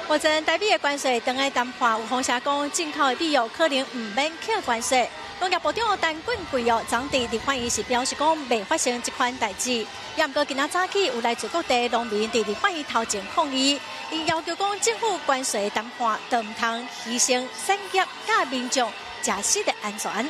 目前台美的關稅當愛談判，有風聲講進口的米有可能毋免課關稅。農業部長陳俊貴哦，昨佇立法院時表示講，袂發生這款代誌。也毋過今仔早起有來自各地農民佇立法院頭前抗議，𪜶要求講政府關稅談判都毋通犧牲產業佮民眾食食的安全。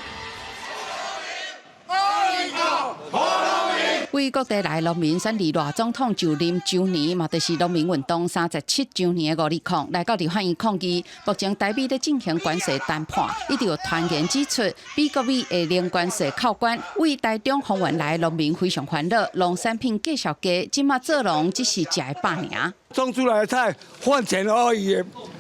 為各地來農民選佇賴總統就任週年，嘛就是農民運動37週年的5/20，來到立法院抗議。目前台美咧進行關稅談判，一直有傳言指出，美國米會零關稅扣關，為台中豐原來農民非常煩惱，農產品繼續低，這馬做農只是食會飽爾。種出來的菜換錢而已，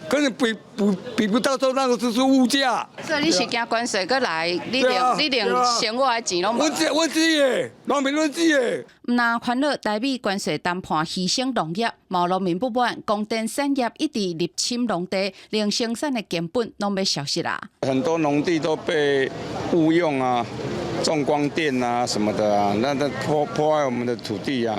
根本比不比不到說那個就是物價。所以你是驚關稅閣來，你連你連生活的錢攏無。阮自阮自的，農民阮自的。毋但煩惱台美關稅談判犧牲農業，嘛農民不滿，光電產業一直入侵農地，連生產的根本攏欲消失啦。很多農地都被誤用啊，種光電啊什麼的啊，那破壞我們的土地啊。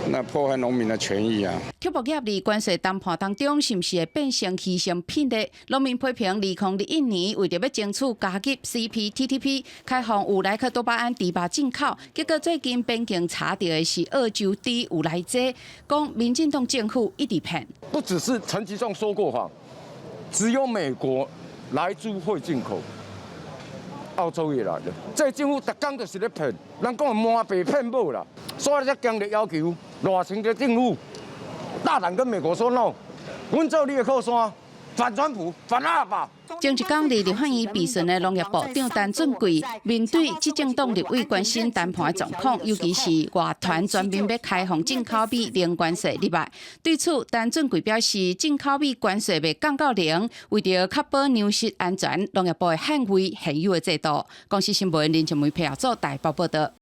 那破壞農民的權益啊！畜牧業佇關稅談判當中，是毋是會變成犧牲品呢？農民批評2021年為著欲爭取加入 CPTPP，開放有萊克多巴胺豬肉進口，結果最近邊境查著的是澳洲豬有來這，講民進黨政府一直騙。不只是陳吉仲說過謊，只有美國萊豬會進口，澳洲也來了。這政府逐工就是咧騙，人講瞞爸騙母啦，所以才強烈要求賴清德政府大膽跟美國說 no，阮做你的靠山，反川普，反阿爸。前一工佇立法院備詢的農業部長陳俊貴，面對執政黨立委關心談判的狀況，尤其是外傳全面欲開放進口米零關稅入來。對此，陳俊貴表示，進口米關稅袂降到零，為著確保糧食安全，農業部會捍衛現有的制度。公視新聞林靜梅配合做台北報道。